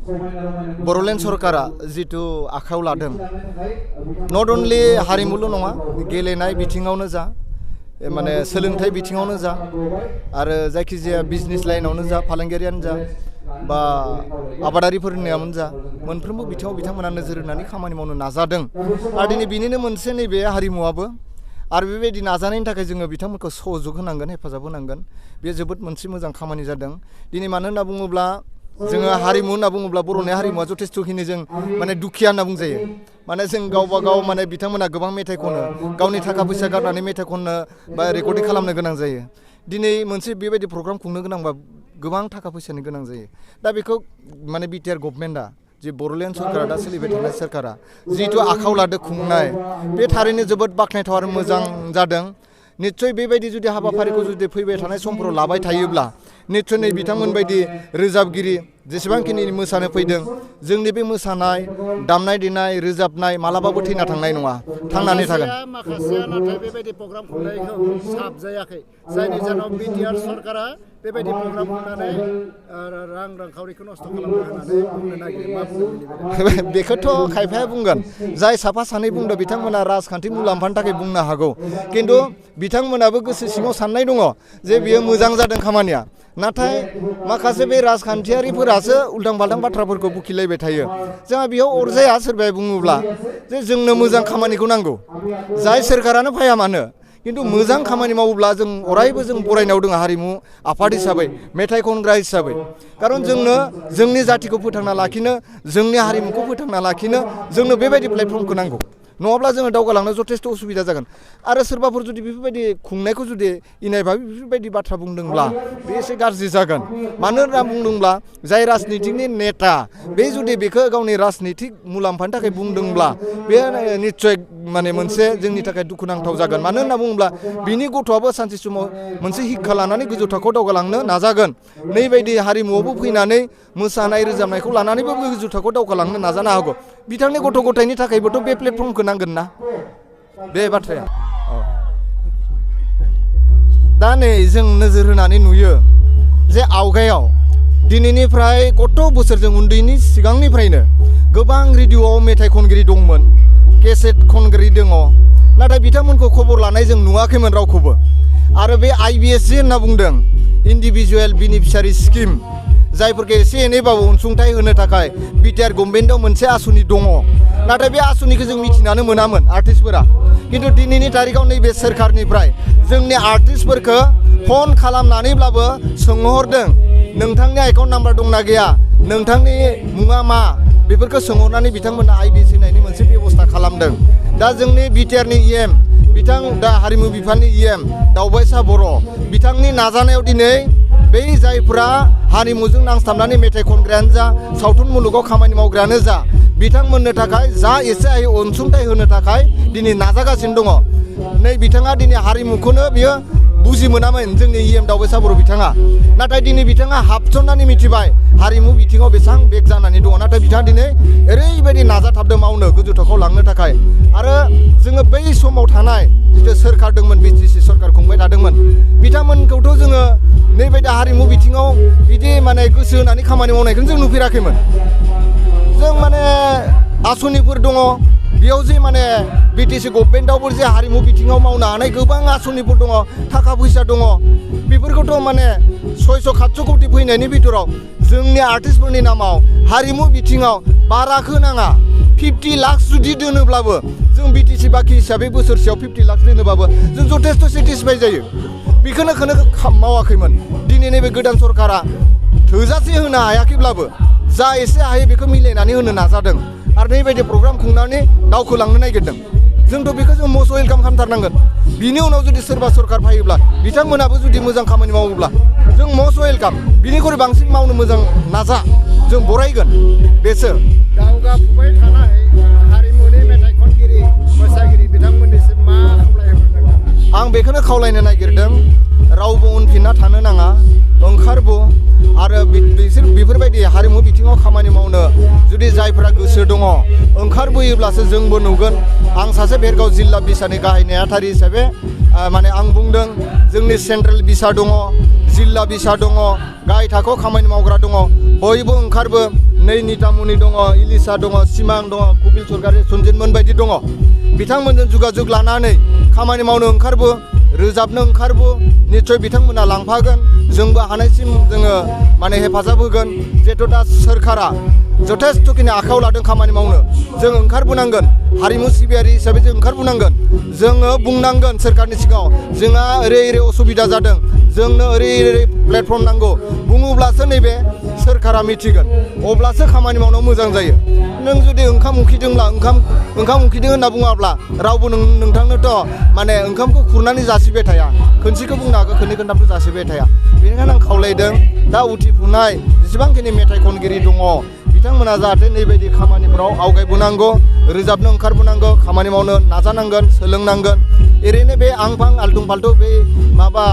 बर'लेण्ड सरकारा जिथु आखायाव लादों नट अनलि हारिमुल' नङा गेलेनाय बिथिङावनो जा माने सोलोंथाइ बिथिङावनो जा आरो जायखिजाया बिजनेस लाइनावनो जा फालांगियारियानो जा बा आबादारिफोरनियावनो जा मोनफ्रोमबो बिथिङाव बिथांमोना नोजोर होनानै खामानि मावनो नाजादों आरो दिनै बिनिनो मोनसे नैबे हारिमुवाबो आरो बेबायदि नाजानायनि थाखाय जोङो बिथांमोनखौ सहयोग होनांगोन हेफाजाब होनांगोन बे जोबोद मोनसे मोजां खामानि जादों दिनै मानो होनना बुङोब्ला जोङो हारिमु होनना बुङोब्ला बर'नि हारिमुवा जथेस्थ'खिनि जों माने दुखिया होनना बुंजायो माने जों गावबा गाव माने बिथांमोना गोबां मेथाइ खनो गावनि थाखा फैसा गारनानै मेथाइ खननो बा रेकर्डिं खालामनो गोनां जायो दिनै मोनसे बेबायदि प्रग्राम खुंनो गोनांबा गोबां थाखा फैसानि गोनां जायो दा बेखौ माने बिटिआर गभर्नमेन्टआ जे बर'लेण्ड सरकारा दा सोलिबाय थानाय सरकारा जिथु आखायाव लादों खुंनाय बे थारैनो जोबोद बाख्नायथाव आरो मोजां जादों निस्सय बेबायदि जुदि हाबाफारिखौ जुदि फैबाय थानाय समफोराव लाबाय थायोब्ला निस्सय नै बिथांमोन बायदि रोजाबगिरि जेसेबांखिनि मोसानो फैदों जोंनि बे मोसानाय दामनाय देनाय रोजाबनाय मालाबाबो थैना थांनाय नङा थांनानै थागोन माखासेया नाथाय बेबायदि प्रग्राम खुंनायखौ साबजायाखै जायनि जाहोनाव बिटिआर सरकारा बेबायदि प्रग्राम खुंनानै रांखावरिखौ नस्थ' खालामनो होननानै बुंनो नागिरो मा बुंनो बेखौथ' खायफाया बुंगोन जाय साफा सानै बुंदों बिथांमोना राजखान्थि मुलाम्फानि थाखाय बुंनो हागौ खिन्थु बिथांमोनाबो गोसो सिङाव साननाय दङ जे बियो मोजां जादों खामानिया नाथाय माखासे बे राजखान्थियारिफोरासो उल्थां फाल्थां बाथ्राफोरखौ बुखिलायबाय थायो जोंहा बेयाव अरजाया सोरबाया बुङोब्ला जे जोंनो मोजां खामानिखौ नांगौ जाय सोरखारानो फैया मानो खिन्थु मोजां खामानि मावोब्ला जों अरायबो जों बरायनायाव दङ हारिमु आफाद हिसाबै मेथाइ खनग्रा हिसाबै खारन जोंनो जोंनि जाथिखौ फोथांना लाखिनो जोंनि हारिमुखौ फोथांना लाखिनो जोंनो बेबायदि प्लेटफर्मखौ नांगौ नङाब्ला जोङो दावगालांनो जथेस्थ' उसुबिदा जागोन आरो सोरबाफोर जुदि बेफोरबायदि खुंनायखौ जुदि इनायभाबि बेफोरबायदि बाथ्रा बुंदोंब्ला बे एसे गाज्रि जागोन मानो होनना बुंदोंब्ला जाय राजनितिकनि नेता बे जुदि बेखौ गावनि राजनितिक मुलाम्फानि थाखाय बुंदोंब्ला बे निस्सय माने मोनसे जोंनि थाखाय दुखुनांथाव जागोन मानो होनना बुङोब्ला बिनि गथ'आबो सानसे समाव मोनसे हिक्खा लानानै गोजौ थाखोआव दावगालांनो नाजागोन नैबायदि हारिमुआवबो फैनानै मोसानाय रोजाबनायखौ लानानैबो गोजौ थाखोआव दावगालांनो नाजानो हागौ बिथांनि गथ' गथायनि थाखायबोथ' बे प्लेटफर्मखौ नांगोन ना बे बाथ्राया दा नै जों नोजोर होनानै नुयो जे आवगायाव दिनैनिफ्राय गथ' बोसोरजों उन्दैनि सिगांनिफ्रायनो गोबां रेडिअ'आव मेथाइ खनगिरि दंमोन केसेट खनगिरि दङ नाथाय बिथांमोनखौ खबर लानाय जों नुवाखैमोन रावखौबो आरो बे IBSC होनना बुंदों इन्डिभिजुवेल बेनिफिसियारि स्किम जायफोरखौ एसे एनैबाबो अनसुंथाइ होनो थाखाय बिटिआर गभर्नमेन्टआव मोनसे आसुनि दङ नाथाय बे आसुनिखौ जों मिथिनानै मोनामोन आर्टिस्टफोरा खिन्थु दिनैनि तारिखाव नैबे सोरखारनिफ्राय जोंनि आर्टिस्टफोरखौ फन खालामनानैब्लाबो सोंहरदों नोंथांनि एकाउन्ट नाम्बार दंना गैया नोंथांनि मुङा मा बेफोरखौ सोंहरनानै बिथांमोना IBSC होनायनि मोनसे बेबस्था खालामदों दा जोंनि बिटिआरनि EM बिथां दा हारिमु बिफाननि EM दावबायसा बर' बिथांनि नाजानायाव दिनै बै जायफोरा हारिमुजों नांथाबनानै मेथाइ खनग्रायानो जा सावथुन मुलुगाव खामानि मावग्रायानो जा बिथांमोननो थाखाय जा एसे हायो अनसुंथाइ होनो थाखाय दिनै नाजागासिनो दङ नै बिथाङा दिनै हारिमुखौनो बियो बुजि मोनामोन जोंनि EM दावबायसा बर' बिथाङा नाथाय दिनै बिथाङा हाबसननानै मिथिबाय हारिमु बिथिङाव बेसेबां बेक जानानै दङ नाथाय बिथाङा दिनै ओरैबायदि नाजाथाबदों मावनो गोजौ थाखोआव लांनो थाखाय आरो जोङो बै समाव थानाय जिथु सोरखार दंमोन BTC सरखार खुंबाय थादोंमोन बिथांमोनखौथ' जोङो नैबायदि हारिमु बिथिङाव बिदि माने गोसो होनानै खामानि मावनायखौनो जों नुफेराखैमोन जों माने आसुनिफोर दङ बेयाव जे माने BTC गभर्नमेन्टआवबो जे हारिमु बिथिङाव मावनो हानाय गोबां आसुनिफोर दङ थाखा फैसा दङ बेफोरखौथ' माने 600-700 कोटि फैनायनि बिथोराव जोंनि आर्टिस्टफोरनि नामाव हारिमु बिथिङाव बाराखौ नाङा 50 लाख जुदि दोनोब्लाबो जों BTC बाखि हिसाबै बोसोरसेयाव 50 लाख दोनोब्लाबो जों जथेस्थ' सेटिसफाइ जायो बेखौनो मावाखैमोन दिनै नैबे गोदान सरकारा थोजासे होनो हायाखैब्लाबो जा एसे हायो बेखौ मिलायनानै होनो नाजादों आरो नैबायदि प्रग्राम खुंनानै दावखोलांनो नागिरदों जोंथ' बेखौ जों मस्ट वेलकाम खालामथारनांगोन बिनि उनाव जुदि सोरबा सरकार फैयोब्ला बिथांमोनाबो जुदि मोजां खामानि मावोब्ला जों मस्ट वेलकाम बिनिख्रुइ बांसिन मावनो मोजां नाजा जों बरायगोन बेसो दावगाफुबाय थानाय हारिमुनि मेथाइ खनगिरि मोसागिरि बिथांमोननिसिम मा खावलायहरनो आं बेखौनो खावलायनो नागिरदों रावबो उनफिनना थानो नाङा ओंखारबो आरो बिसोर बेफोरबायदि हारिमु बिथिङाव खामानि मावनो जुदि जायफोरा गोसो दङ ओंखारबोयोब्लासो जोंबो नुगोन आं सासे भेरगाव जिल्ला बिसानि गाहाय नेहाथारि हिसाबै माने आं बुंदों जोंनि सेन्ट्रेल बिसा दङ जिल्ला बिसा दङ गाहाय थाखोआव खामानि मावग्रा दङ बयबो ओंखारबो नै नितामुनि दङ इलिसा दङ सिमां दङ कपिल सरकारि सन्जितमोन बायदि दङ बिथांमोनजों जुगाजुग लानानै खामानि मावनो ओंखारबो रोजाबनो ओंखारबो निश्चय बिथांमोना लांफागोन जोंबो हानायसिम जोङो माने हेफाजाब होगोन जिहेथु दा सोरखारा जथेस्थ'खिनि आखायाव लादों खामानि मावनो जों ओंखारबोनांगोन हारिमु सिबियारि हिसाबै जों ओंखारबोनांगोन जोङो बुंनांगोन सोरखारनि सिगाङाव जोंहा ओरै असुबिदा जादों जोंनो ओरै प्लेटफर्म नांगौ बुङोब्लासो नैबे सोरखारा मिथिगोन अब्लासो खामानि मावनो मोजां जायो नों जुदि ओंखाम उखैदोंब्ला ओंखाम उखैदों होनना बुङाब्ला रावबो नोंथांनोथ' माने ओंखामखौ खुरनानै जासिबाय थाया खोनसेखौ बुंनो हागौ खोननै खोनथामथ' जासिबाय थाया बेनिखायनो आं खावलायदों दा उथिफुनाय जेसेबांखिनि मेथाइ खनगिरि दङ बिथांमोना जाहाथे नैबायदि खामानिफोराव आवगायबोनांगौ रोजाबनो ओंखारबोनांगौ खामानि मावनो नाजानांगोन सोलोंनांगोन ओरैनो बे आंफां आल्थुं फाल्थुं बे माबा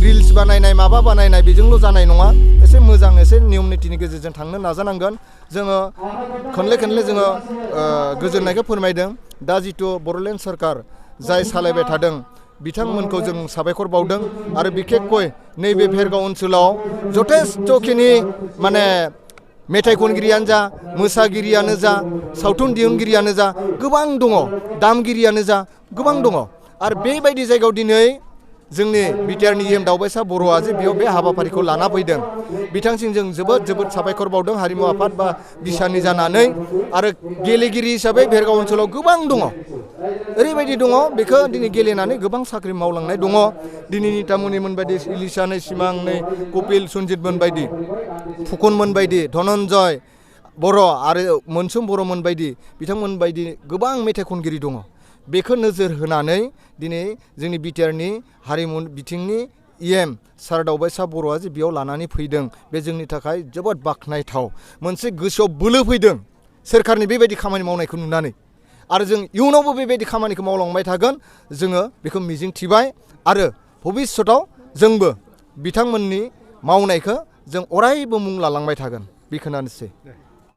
रिल्स बानायनाय माबा बानायनाय बेजोंल' जानाय नङा एसे मोजां एसे नियम नितिनि गेजेरजों थांनो नाजानांगोन जोङो खनले जोङो गोजोननायखौ फोरमायदों दा जिथु बड'लेण्ड सरकार जाय सालायबाय थादों बिथांमोनखौ जों साबायखर बावदों आरो बिखेखকৈ नैबे भेरगाव ओनसोलाव जथेस्थ'खिनि माने मेथाइ खनगिरियानो जा मोसागिरियानो जा सावथुन दिहुनगिरियानो जा गोबां दङ दामगिरियानो जा गोबां दङ आरो बेबायदि जायगायाव दिनै जोंनि बिटिआरनि इएम दावबायसा बर'आ जे बेयाव बे हाबाफारिखौ लाना फैदों बिथांसिम जों जोबोद साबायखर बावदों हारिमु आफाद बा बिसानि जानानै आरो गेलेगिरि हिसाबै भेरगाव ओनसोलाव गोबां दङ ओरैबायदि दङ बेखौ दिनै गेलेनानै गोबां साख्रि मावलांनाय दङ दिनै नितामुनिमोन बायदि इलिसानै सिमांनै कपिल सन्जितमोन बायदि फुकनमोन बायदि धनन्जय बर' आरो मोनसोम बर'मोन बायदि बिथांमोन बायदि गोबां मेथाइ खनगिरि दङ बेखौ नोजोर होनानै दिनै जोंनि बिटिआरनि हारिमु बिथिंनि इएम सार दावबायसा बर'आ जे बेयाव लानानै फैदों बे जोंनि थाखाय जोबोद बाख्नायथाव मोनसे गोसोआव बोलो फैदों सोरखारनि बेबायदि खामानि मावनायखौ नुनानै आरो जों इयुनावबो बेबायदि खामानिखौ मावलांबाय थागोन जोङो बेखौ मिजिं थिबाय आरो भबिष्यताव जोंबो बिथांमोननि मावनायखौ जों अरायबो मुं लालांबाय थागोन बेखौनोसै